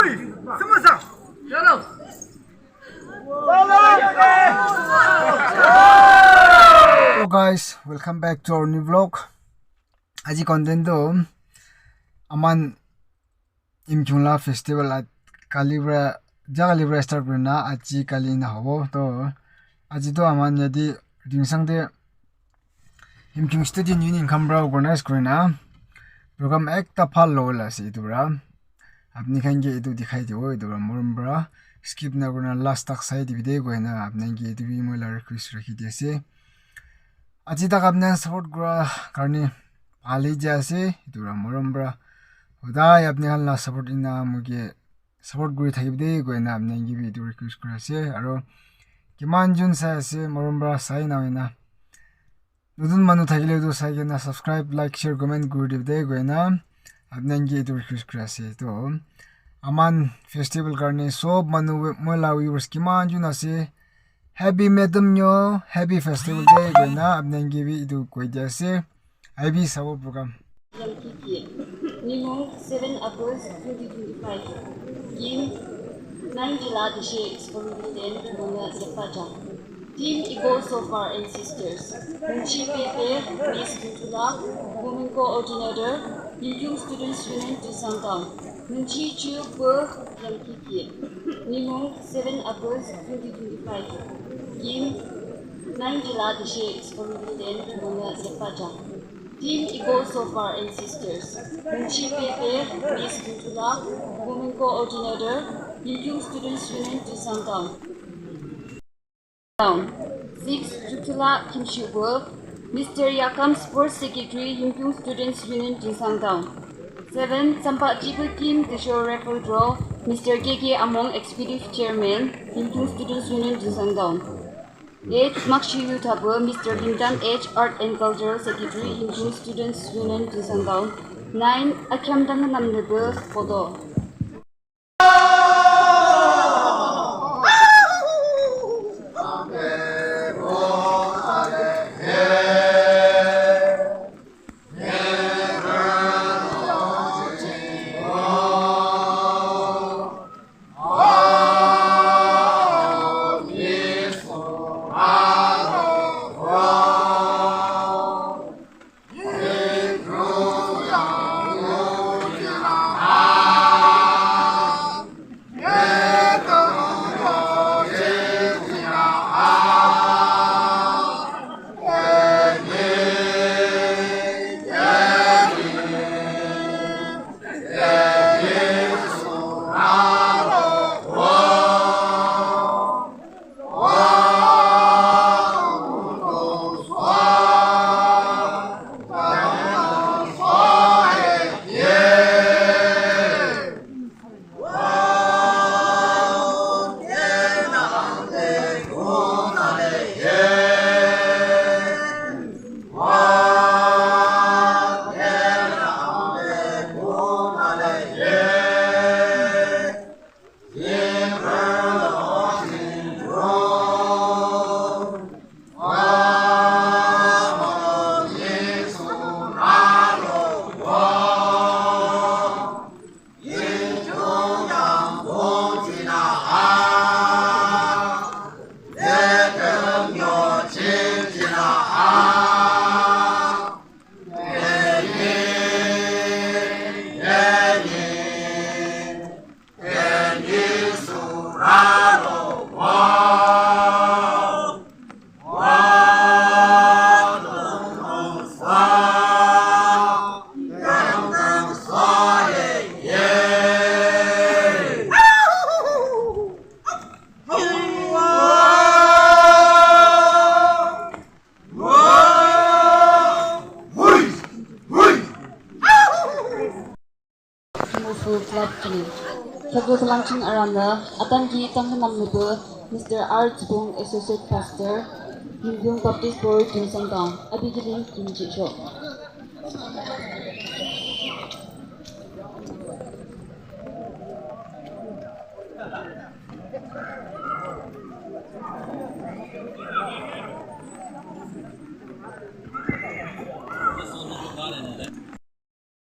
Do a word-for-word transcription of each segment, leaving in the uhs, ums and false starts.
Hello guys, welcome back to our new vlog. Aji content to aman Yimkhiung la festival at kali pra, ja kali pra start kurina aji kali na hobo. To aji to aman yadi Dingsang de Yimkhiung Student Union khan pra organize kurina program ekta bhal lola ase itu pra. Apni khan ke itu dikhai dibo, itu pra morom pra skip na kurina last tak sai dibi de koina apni khan ke itu bi moi la request rakhi di ase. Aji tak apni khan support kura karne bhal hi jai ase, itu pra morom pra. Hodai apni khan la support ina moike support kuri thakibi de koina apni khan ke bi itu request kuri ase. Aro kiman jon sai ase morom pra sai na hoina. Notun manu thakile tu sai kena subscribe, like, share, comment kuri dibi de koina apni khan ke itu request kuri ase. To aman festival karne sob manu, moi la viewers kiman jon ase, happy Metem Nyo, happy festival day koina apni khan ke bi itu koi di ase. Abi sabo program. Yangkiki. Nimung seven August twenty twenty-five. Kim nine jila dishe sporting ten mona sepaja. Team Eagles of our ancestors. Nunchi Pepe, Miss Kuntula, Women Coordinator, Yimkhiung Students Union, Tuensang Town. Nunchi Chiu Pu Yangkiki. Nimung seven August twenty twenty-five. Kim nine jila dishe sporting ten mona sepaja. Team Eagles of our ancestors. Nunchi Pepe, Miss Kuntula, Women Coordinator, Yimkhiung Students Union, Tuensang Town. Town. Six, Jukchula Kimshubo, Mister Yakam, Sports Secretary, Yimkhiung Students Union, Tuensang Town. Seven, Sampa Jibu Kim, Teshore Raffle Draw, Mister K K Among, Executive Chairman, Yimkhiung Students Union, Tuensang Town. Eight, Makshiyu Tabo, Mister Lindan H, Art and Cultural Secretary, Yimkhiung Students Union, Tuensang Town. Nine, Akyam Danganam Nebo, Kodo. Kimofu Club Team. Kheakü khülang ching arana, atanki tangkhanam nüpü, Mister R Tsipung, Associate Pastor, Yimkhiung Baptist Borü Tuensang Town, api kilim kimchi shok.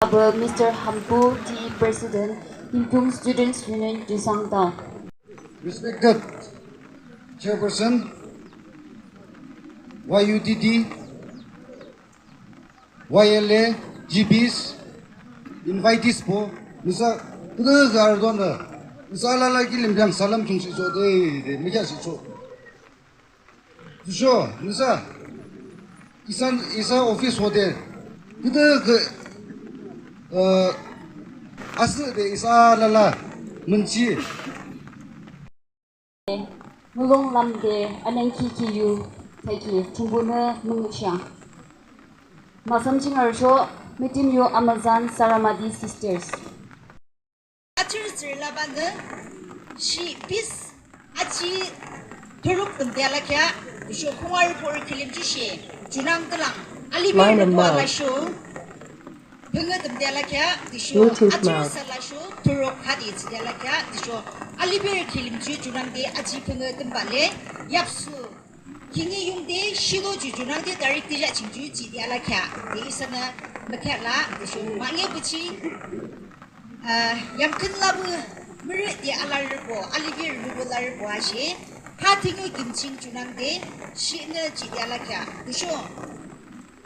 Abü Mister Hampu T, President, Yimkhiung Students Union Risangta. Respected Chairperson, Y U T D, Y L A, G Bs, invitees po, nüsa küdükhüh arüdonü, nüsa alala kilim biang salam chungshihchoh de, de, mükheahshihchoh. Tüsho nüsa isa, isa office hode küdükhüh, uh, asühde isa alala münchi. Mulong lamde anengki ki yu thaki Thrünpuhnü müngühshang. Masamjing arüsho, Meeting yu Amazon Saramati Sisters. Athsürü tsührü labanü, shi piece aji thuruk tümde alakheah, tüsho khungarü borü kilim ju shi, junangde lang, aliberü to alasho, phüngü tümde alakheah, tüsho athsürü sa lasho, thuruk hadi thsüde alakheah, tüsho aliberü kilim ju junangde aji phüngü tümbah le, yapsu, khihni yungde shilo ju junangde tarik tüsho ching ju jide alakheah, de isanü mükheahlah, tüsho mahne buchi, ah, yamkhün labah mürüde alarübo, aliberü mürü larübo ashe, ha thünio kim ching junangde, shinü jide alakheah, tüsho,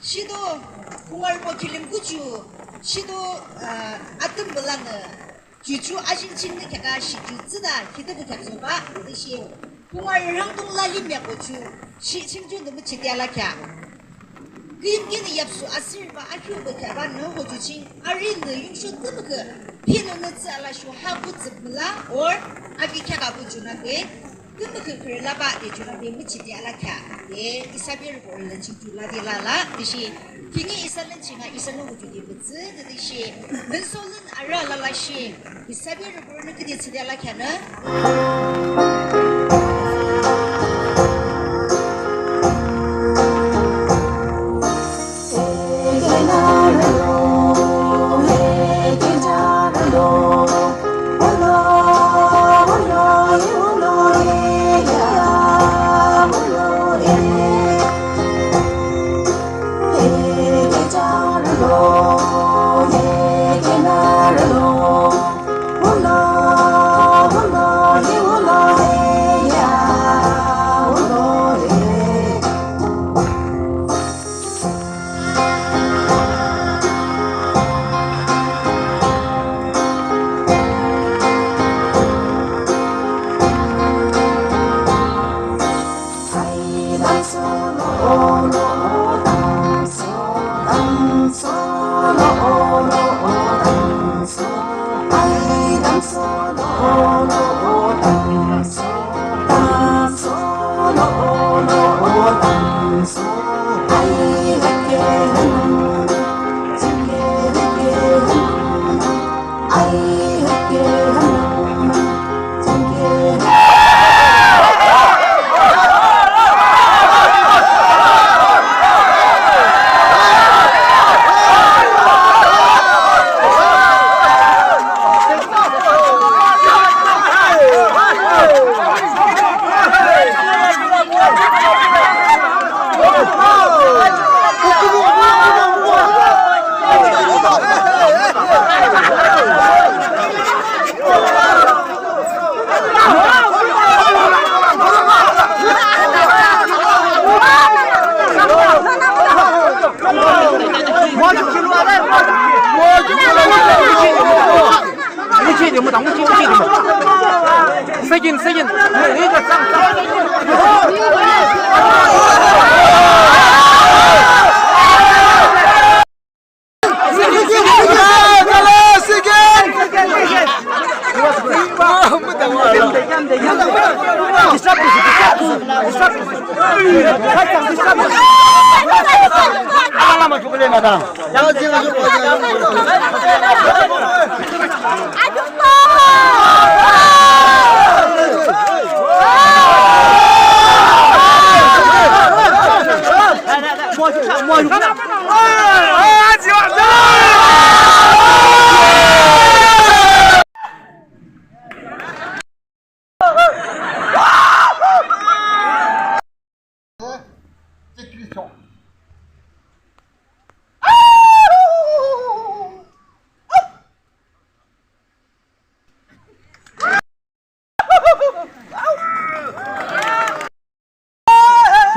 shido, khungarübo kilim kuju, shido, ah, atüm balanü, ju ju ajing chingnü kheaka shi ju tsüda, khide bu kheak zobah, tüshe, khungarü rangdung lalim yako ju, shi ching ju nü müchide alakheah. Küyimkinü yapsu asürübah akhuhbah kheahbanü ho ju ching arünü yungsho tümükhüh, pinunü tsü alasho ha bu tsü müla, or, abi kheaka bu junangde, tümükhüh khürü labah de junangde müchide alakheah, de, isa berübo lün ching ju lade lala, tüshe, khihni isa lün ching a isanü ho ju de mütsü, de, tüshe, lün so lün arü alala shi, isa berübo nü küde thsüde alakheanü.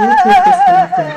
Bluetooth disconnected.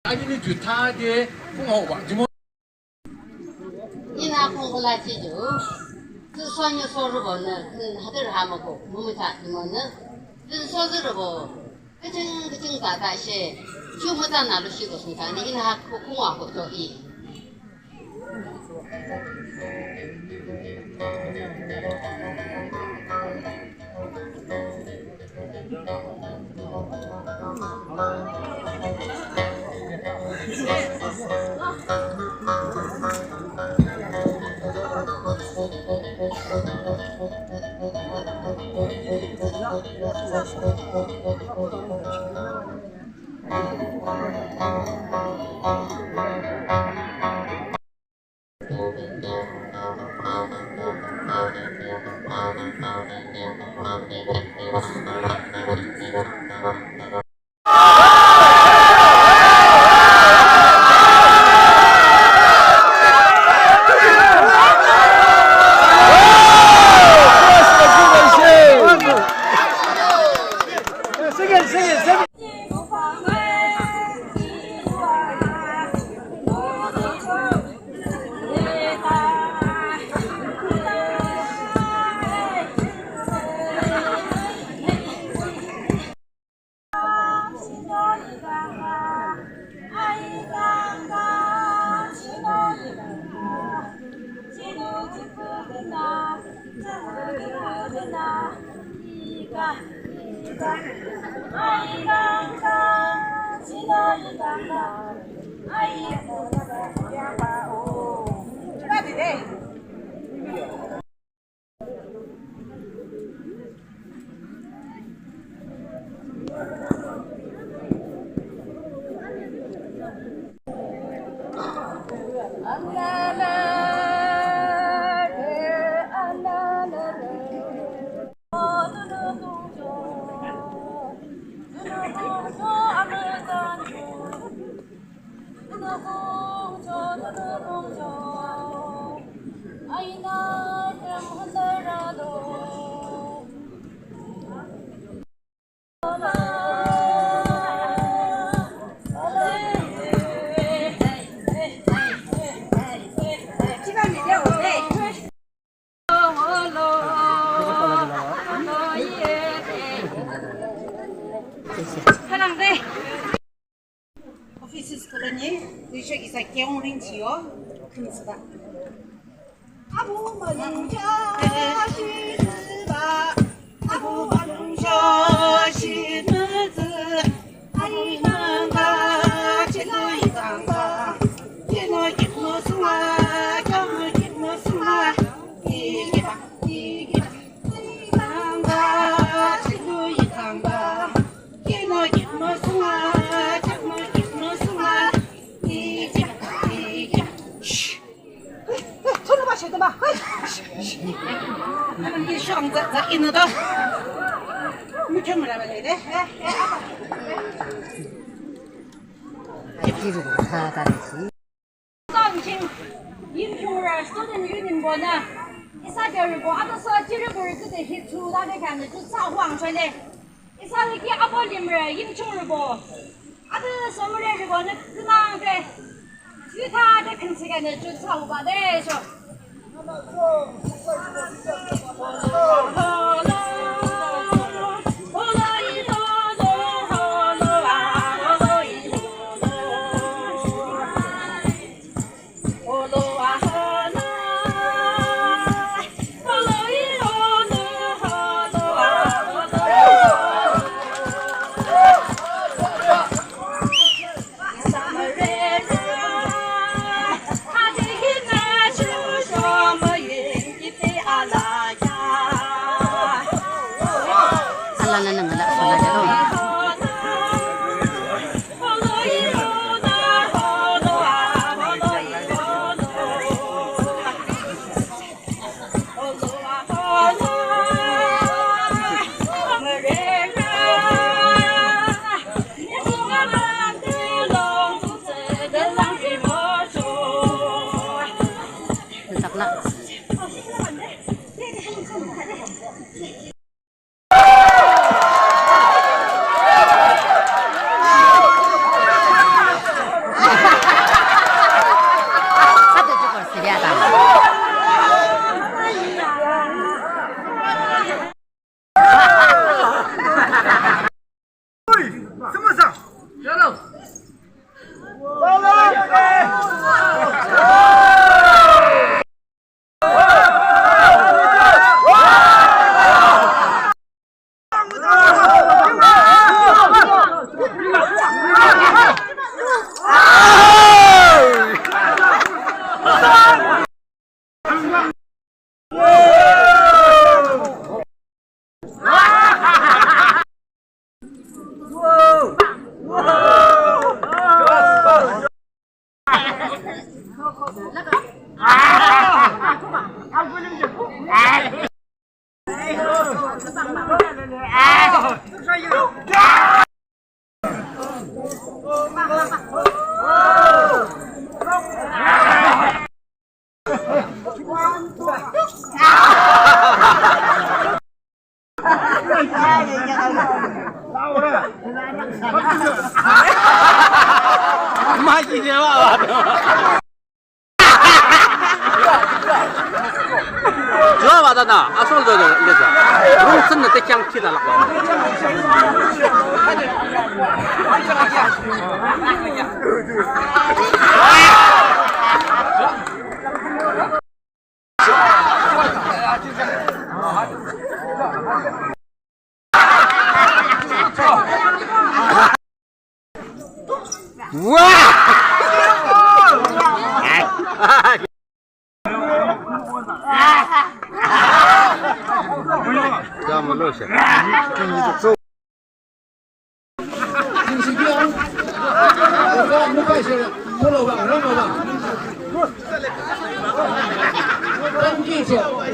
Ani ni ju thade kung ho wa jumo. Ina kung kula chi ju. Tüsho nyi sorübonü, hmm, hatürü hamoko, mümüta jumonü. Tüsho zürübo. Küching küching tata she. Chu müta na lu shi ko sung ta ni ina kung wa ko to i. Officers colony, tüsho isa Keong Rinchi yo, khümsüba. Abu malung ja shi ba, abu malung ja shi nüzü, ai nanga chilo ikanga, chilo ikmo sunga, chamo ikmo sunga, ikiba, ikiba, ai nanga chilo ikanga. Yimkhiungrü student unionbonü isa kheakrübo ato sho jipürü küde hi thsüdade kheanü ju thsah wangchoh le. Isa liki abuh limrü Yimkhiungrübo ato sho mürerübonü künangde ju thade khün thsükheanü ju thsah wubah de sho.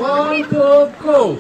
One, two, go.